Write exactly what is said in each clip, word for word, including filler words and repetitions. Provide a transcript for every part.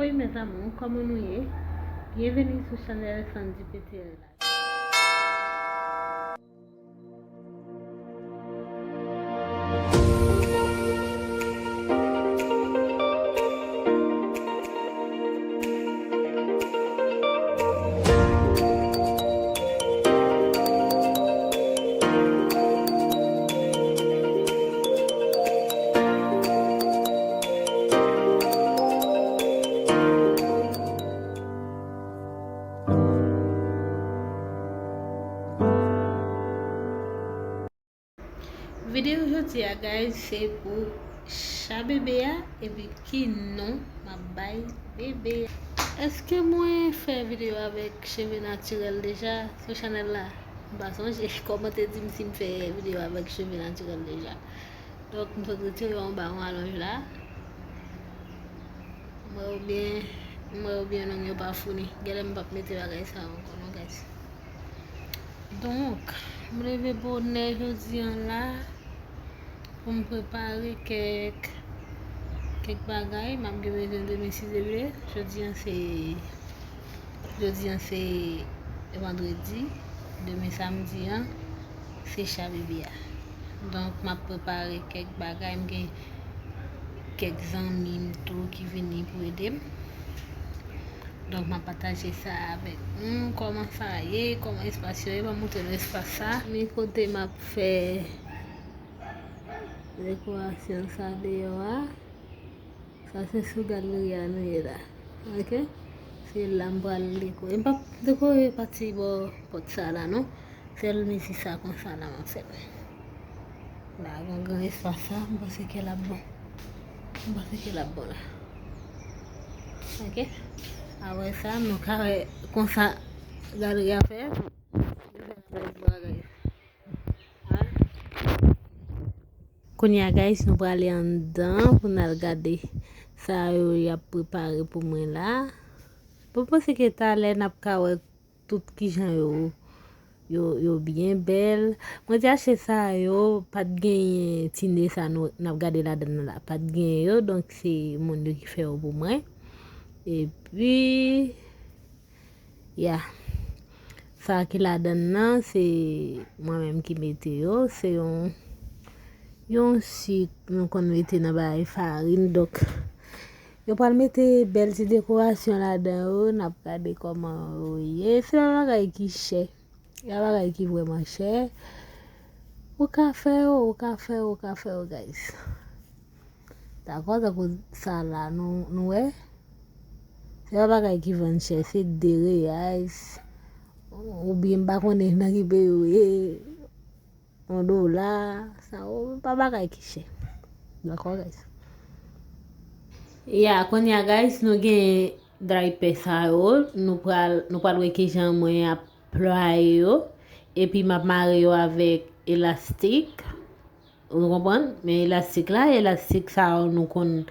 Oi mes amours, kòman nou ye? Byenveni sou chanèl Sandy P T L la. Videyo jodi a, guys, se pou cha bebe a, epi ki non m ap bay bebe a. Èske mwen fè videyo avèk cheve natirèl deja sou chanèl la? M pa sonje. Kòmante di m si m fè videyo avèk cheve natirèl deja. Donk, m sot retire yo anba yon alonj la. M wè yo byen, m wè yo byen long, yo pa founi. Genlè m p ap mete bagay sa yo ankò non, guys. Donk, m leve bonè jodi an la pou m prepare kèk, kèk bagay. M ap gen bezwen demen si Dye vle. Jodi an se, jodi an se vandredi, demen samdi an se cha bebe a. Donk, m ap prepare kèk bagay. M gen kèk zanmi m tou ki vini pou ede m. Donk, m ap pataje sa avèk nou. Kòman sa ye? Kòman espas yo ye? M ap montre nou espas sa. Men kote m ap fè dekorasyon sa deyò a. Sa se sou galri a nou ye la. Oke? Se la m pral dekore. M p ap dekore pati bò pòt sa la non. Sèl mezi sa konsa la m ap fè. La, gen gran espas sa, m panse ke l ap bon. M panse ke l ap bon la. Oke? Apre sa, nou ka wè konsa galri a fè. Kounye a, guys, nou prale anndan pou n al gade sa yo y ap prepare pou mwen la. Bon, m panse ke talè n ap ka wè tout kijan yo, yo, yo byen bèl. Mwen te achte sa yo, pa t genyen tine sa nou, n ap gade ladan l la. Pa t genyen yo, donk se moun yo ki fè yo pou mwen. Epi, ya. Sa ki ladan l nan, se mwen menm ki mete yo. Se yon, yon sik nou konn mete nan bagay farin. Donk, yo pral mete bèl ti dekorasyon ladan yo. N ap gade kòman yo ye. Se yon bagay ki chè. Se yon bagay ki vrèman chè. Ou ka fè yo, ou ka fè yo, ou ka fè yo, guys. Dakò, tankou sa la, nou, nou wè. Se pa bagay ki vann chè, se de reyal. Oubyen m pa konnen nan ki peyi w ye. Yon dola, sa yo, pa bagay ki chè. Dakò, guys? Ya, kounye a, guys, nou gen drapè sa yo. Nou pral, nou pral wè kijan mwen ap plwaye yo. Epi m ap mare yo avèk elastik. Ou konprann? Men elastik la, elastik sa yo nou konn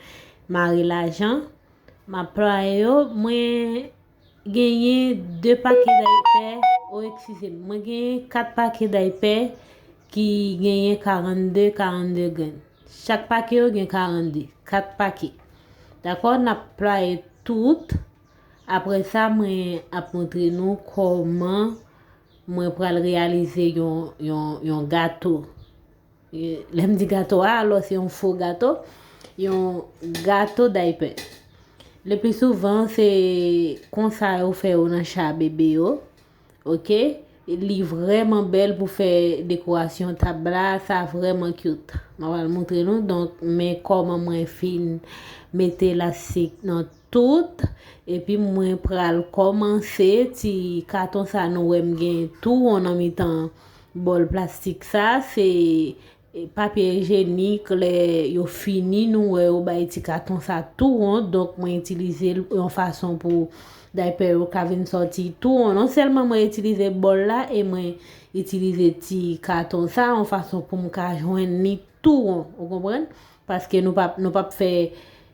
mare lajan. M ap plwaye yo. Mwen genyen de pake daypè. O, eskize m. Mwen genyen kat pake daypè ki genyen karannde, karannde grenn. Chak pake yo gen karannde. Kat pake. Dakò? N ap plwaye tout. Apre sa, mwen ap montre nou kòman mwen pral reyalize yon, yon, yon gato. E, lè m di gato a, alò se yon fo gato, yon gato daypè. Le pli souvan, se konsa yo fè yo nan cha bebe yo. Oke? Li vrèman bèl pou fè dekorasyon tab la, sa vrèman cute. Mwen pral montre nou. Donk, men kòman mwen fin mete elastik nan tout. Epi mwen pral kòmanse ti katon sa nou wè m gen tou won nan mitan bòl plastik sa. Se papye ijenik, lè yo fini, nou wè yo bay ti katon sa tou won. Donk, mwen itilize l yon fason pou daypè yo ka vin sòti tou won. Non sèlman mwen itilize bòl la, e mwen itilize ti katon sa yon fason pou m ka jwenn li tou won. Ou konprann? Paske nou p ap, nou p ap fè,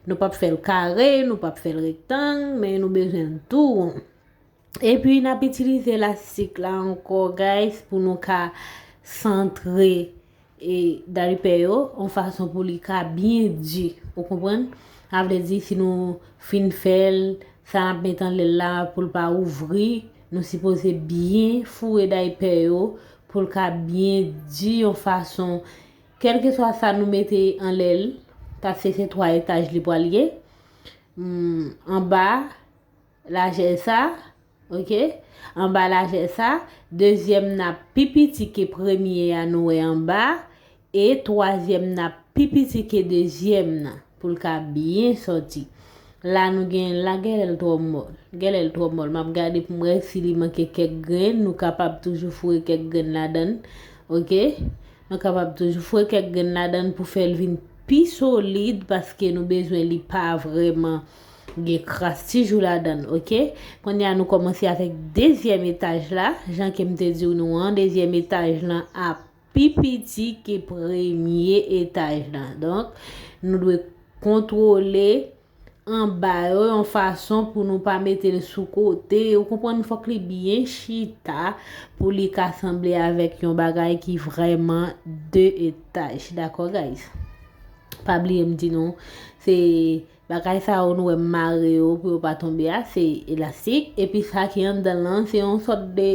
nou p ap fè l kare, nou p ap fè l rektang, men nou bezwen l tou won. Epi, n ap itilize elastik la ankò, guys, pou nou ka santre, e, daypè yo, yon fason pou li ka byen di. Ou konprann? Sa vle di, si nou fin fè l, sa n ap met anlè l la, pou l pa ouvri, nou sipoze byen foure daypè yo, pou l ka byen di yon fason, kèlkeswa sa nou mete anlè l, paske se twa etaj li pral ye. Hmm, anba, lajè sa, ok? Anba lajè sa, dezyèm nan pi piti ke premye a nou wè anba, e twazyèm nan pi piti ke dezyèm nan, pou l ka byen sòti. La nou gen la, genlè l twò mòl. Genlè l twò mòl. M ap gade pou m wè si li manke kèk grenn, nou kapab toujou foure kèk grenn ladan l, ok? Nou kapab toujou foure kèk grenn ladan l pou fè l vin pi solid, paske nou bezwen li pa vrèman gen kras tijou ladan l, ok? Kounye a nou kòmanse avèk dezyèm etaj la, jan ke m te di w nou an, dezyèm etaj lan ap pi piti ke premye etaj lan. Donk, nou dwe kontwole anba yo yon fason pou nou pa mete l sou kote. Ou konprann, fòk li byen chita pou li ka sanble avèk yon bagay ki vrèman de etaj. Dakò, guys? Pa bliye m di nou, se bagay sa yo nou wè m mare yo pou yo pa tonbe a, se elastik. Epi sa ki anndan lan, se yon sòt de,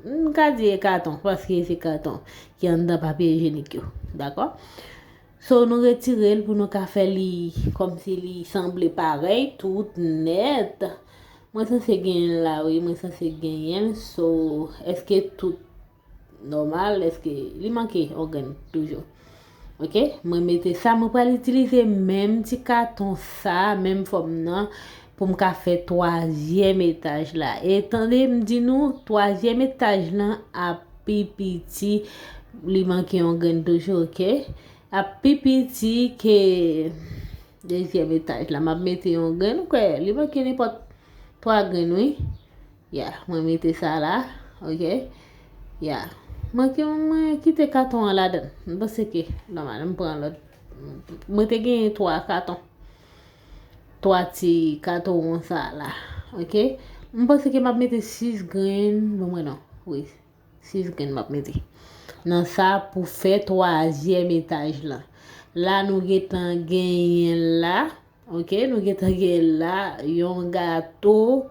m ka di e katon, paske se katon ki anndan papye ijenik yo. Dakò? So, nou retire l pou nou ka fè li kòmsi li sanble parèy, tout nèt. Mwen sanse genyen l la, wi, mwen sanse genyen l. So, èske tout nòmal? Èske li manke yon grenn toujou? Ok, mwen mete sa, mwen pral itilize menm ti katon sa, menm fòm nan, pou m ka fè twazyèm etaj la. E tande m di nou, twazyèm etaj lan ap pi piti, li manke yon grenn toujou, ok? Ap pi piti ke dezyèm etaj la. M ap mete yon grenn, ou kwè, li manke nenpòt twa grenn, wi. Ya, mwen mete sa la, ok? Ya. Mwen ki, mwen kite katon an ladan. M panse ke nòmal, m pran lòt. Mwen te genyen twa katon. Twa ti katon won sa la, ok? M panse ke m ap mete sis grenn. Bon, mwen non. Wi, sis grenn m ap mete. Nan sa pou fè twazyèm etaj lan. La nou gentan genyen la, ok? Nou gentan genyen la yon gato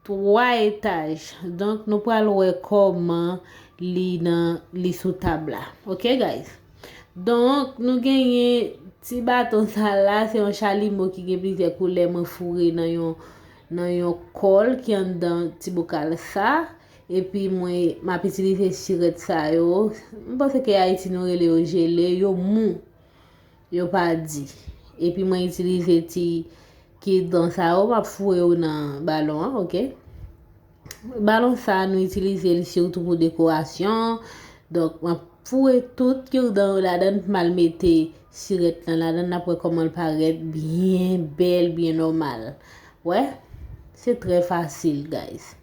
twa etaj. Donk, nou pral wè kòman li nan, li sou tab la. Ok, guys? Donk, nou genyen ti baton sa la, se yon chalimo ki gen plizyè koulè mwen foure nan yon, nan yon kòl ki anndan ti bokal sa. Epi mwen, m ap itilize sirèt sa yo. M panse ke Ayiti nou rele yo jele, yo mou. Yo pa di. Epi mwen itilize ti kidon sa yo, m ap foure yo nan balon an, ok? Balon sa, nou itilize l sitou pou dekorasyon. Donk, m ap foure tout kidon yo ladan l, m al mete sirèt lan ladan l, n ap wè kòman l parèt byen bèl, byen nòmal. Wè? Se trè fasil, guys.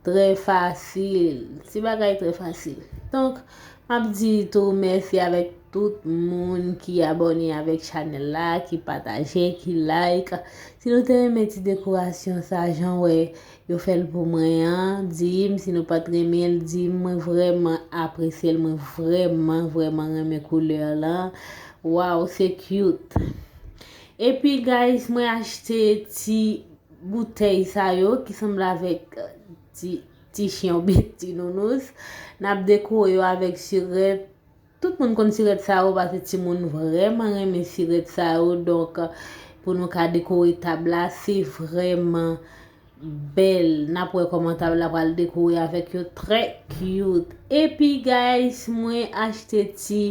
Trè fasil. Ti bagay trè fasil. Donk, m ap di tou mèsi avèk tout moun ki abòne avèk chanèl la, ki pataje, ki like. Si nou te renmen ti dekorasyon sa, jan wè yo fè l pou mwen an, di m. Si nou pa t renmen l, di m. Mwen vrèman apresye l. Mwen vrèman, vrèman renmen koulè lan. Waw, se cute. Epi, guys, mwen achte ti boutèy sa yo ki sanble avèk, eh, ti, ti chen oubyen ti nounous. N ap dekore yo avèk sirèt. Tout moun konn sirèt sa yo paske timoun vrèman renmen sirèt sa yo. Donk, pou nou ka dekore tab la, se vrèman bèl. N ap wè kòman tab la pral dekore avèk yo. Trè cute. Epi, guys, mwen achte ti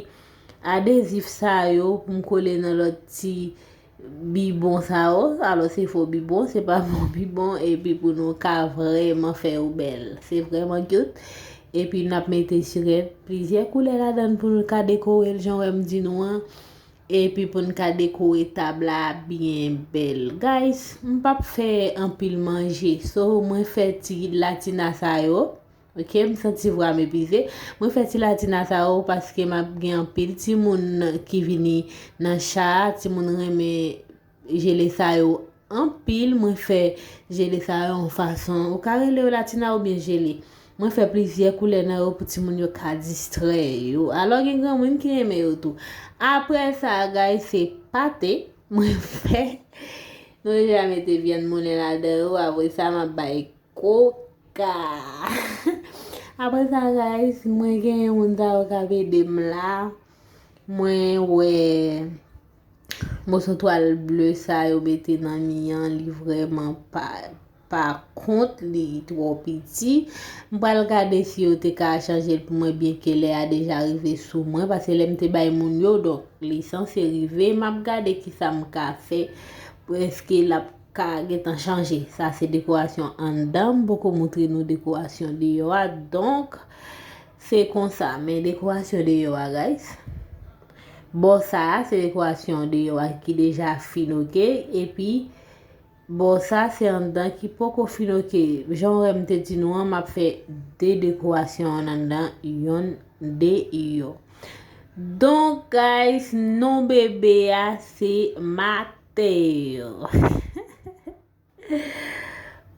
adezif sa yo pou m kole nan lòt ti bibon sa yo. Alò, se fo bibon, se pa bon bibon. Epi pou nou ka vrèman fè yo bèl. Se vrèman cute. Epi n ap mete sirèt plizyè koulè ladan l pou nou ka dekore l jan wè m di nou an. Epi pou n ka dekore tab la byen bèl. Guys, m p ap fè anpil manje. So, mwen fè ti latina sa yo. Ok, m santi vwa m epize. Mwen fè ti latina sa yo paske m ap gen anpil timoun ki vini nan cha a. Timoun renmen jele sa yo anpil. Mwen fè jele sa yo yon fason. Ou ka rele yo latina oubyen jele. Mwen fè plizyè koulè nan yo pou timoun yo ka distrè yo. Alò, gen granmoun ki renmen yo tou. Apre sa, guys, se pate. mwen fè. Nou deja mete vyann moulen ladan yo, apre sa m ap bay koka. Apre sa, guys, mwen genyen moun sa yo k ap ede m la. Mwen wè moso twal ble sa yo mete nan mi an, li vrèman pa, pa kont, li twò piti. M pral gade si yo te ka chanje l pou mwen, byen ke lè a deja rive sou mwen, paske lè m te bay moun yo, donk, li sanse rive. M ap gade kisa m ka fè pou èske l ap ka gentan chanje. Sa se dekorasyon anndan, m poko moutre nou dekorasyon deyò a, donk, se konsa. Men dekorasyon deyò a, guys. Bò sa a, se dekorasyon deyò a ki deja fin, oke? Epi, bò sa, se anndan ki poko fin, oke? Jan w wè m te di nou an, m ap fè de dekorasyon an anndan, yonn deyò. Donk, guys, non bebe a, se Mateo.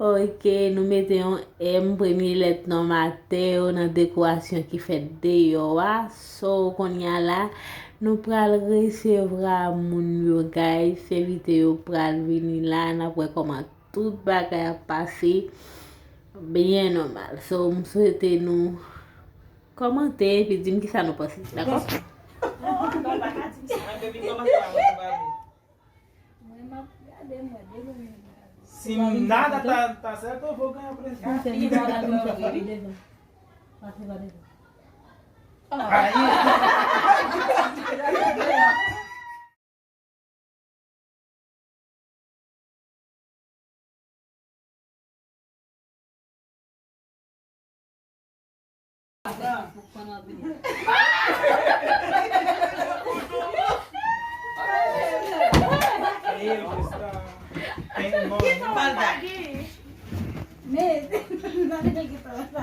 Ok, nou mete yon M, premye lèt non Mateo nan dekorasyon ki fèt deyò a. So, kounye a la, nou pral resevwa moun yo, guys. Envite yo pral vini la, n ap wè kòman tout bagay ap pase. Byen nòmal. So, m swete nou kòmante epi di m kisa nou panse, dakò? Non, non, pa ka di m sa. Mwen, depi kòmanse a, mwen, se pa bon. Mwen, m ap gade, mwen, devan mwen, m gade. Si nada tá, tá certo, eu vou ganhar o presidente. Pase pa devan. Pase pa devan. Aí.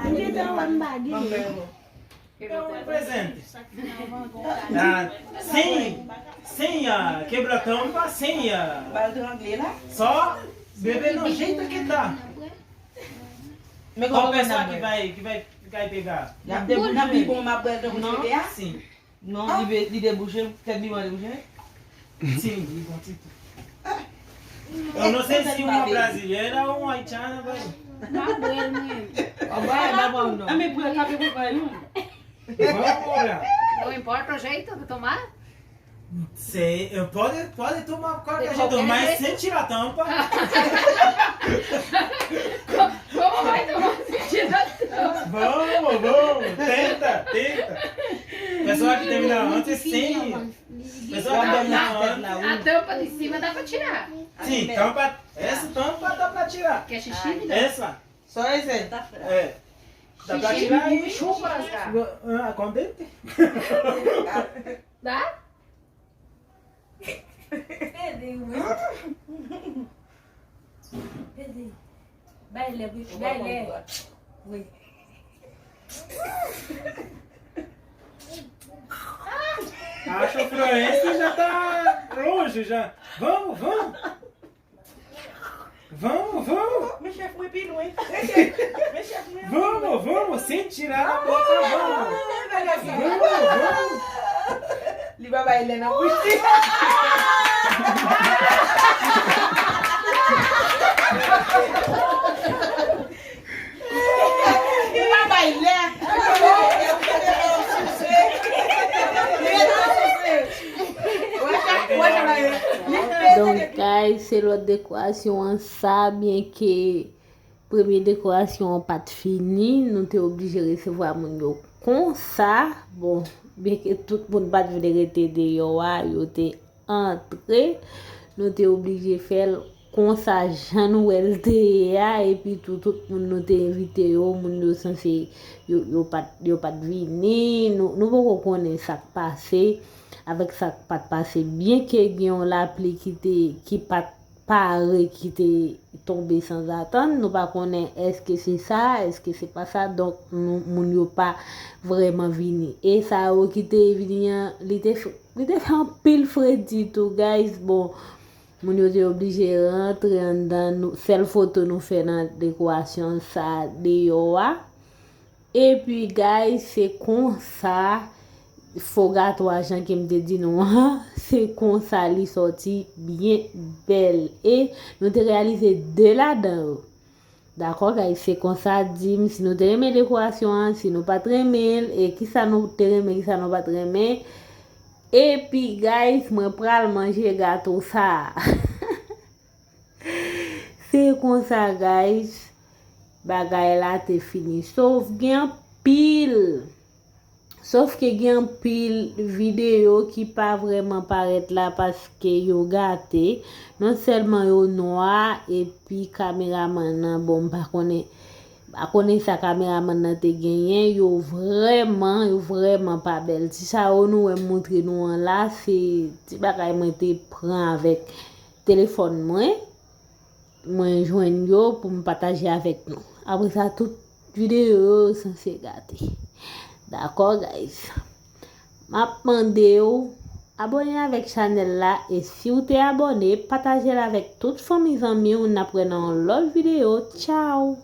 Ele está em mão. Prezente. Ah, sem, sem a quebra-tampa, sem a. Só beber no jeito que tá. Qual pessoa que vai, que vai, que vai pegar? N ap debouje. Nan pi bon, m ap bwè l tankou cheve a? Sim. Non, li be-, li debouje, tèt li pa debouje. Sim, li bon ti tou. Eu não sei se uma brasileira ou uma haitiana vai. M ap bwè l mwen. Ou bwè l, m ap bwè l non. Ah, men pran kafe pou pran youn. Vamos, olha. Não importa o jeito de tomar? Sei, eu pode, pode tomar qualquer jeito, mas sem tirar a tampa. Como vai tomar sem tirar a tampa? Vamos, vamos, tenta, tenta. Pessoal que termina antes, sem. Pessoal que termina antes. A tampa de cima dá pra tirar. Sim, tampa, essa tampa dá pra tirar. Quer xixi, me dá. Essa. Só esse? É. Dá pra tirar aí. Chupa, cara. Ah, com dente? Dá? Pede, wi. Pede. Bay lè, wi. Bay lè. Wi. Acho que o Florencio já tá longe já. Vamos, vamos. Vamos, vamos. Men chèf mwen pi lwen. Men chèf mwen pi lwen. Vamos, vamos, sem tirar a blusa, vamos. Vamos, vamos. Li pa bay lè nan bouch li. Li pa bay lè. Donk, guys, se lòt dekorasyon an sa, byen ke premye dekorasyon an pa t fini, nou te oblije resevwa moun yo konsa. Bon, byen ke tout moun pa t vle rete deyò a, yo te antre. Nou te oblije fè l konsa, jan nou wè l te ye a, epi tou, tout moun nou te envite yo, moun yo sanse, yo, yo pa t, yo pa t vini. Nou, nou poko konnen sa k pase avèk sa k pa t pase. Byen ke gen yon lapli ki te, ki pa t pare, ki te tonbe sanzatann, nou pa konnen èske se sa, èske se pa sa. Donk, nou, moun yo pa vrèman vini. E sa yo ki te vini an, li te f-, li te fè anpil fredi tou, guys. Bon, moun yo te oblije rantre anndan. Nou, sèl foto nou fè nan dekorasyon sa deyò a. Epi, guys, se konsa, fo gato a, jan ke m te di nou an, se konsa li sòti byen bèl. E nou te reyalize de ladan yo. Dakò, guys, se konsa, di m si nou te renmen dekorasyon an, si nou pa t renmen l, e kisa nou te renmen, kisa nou pa t renmen. Epi, guys, mwen pral manje gato sa a. Se konsa, guys, bagay la te fini. Sof gen anpil. Sof ke gen anpil videyo ki pa vrèman parèt la paske yo gate. Non sèlman yo nwa, epi kameramann nan, bon, m pa konnen, pa konnen sa kameramann nan te genyen. Yo vrèman, yo vrèman pa bèl. Ti sa yo nou wè m montre nou an la, se ti bagay mwen te pran avèk telefòn mwen. Mwen jwenn yo pou m pataje avèk nou. Apre sa, tout videyo yo sanse gate. Dakò, guys? M ap mande w abòne avèk chanèl la, e si w te abòne, pataje l avèk tout fanmi, zanmi w. N ap wè nan yon lòt videyo. Tchao!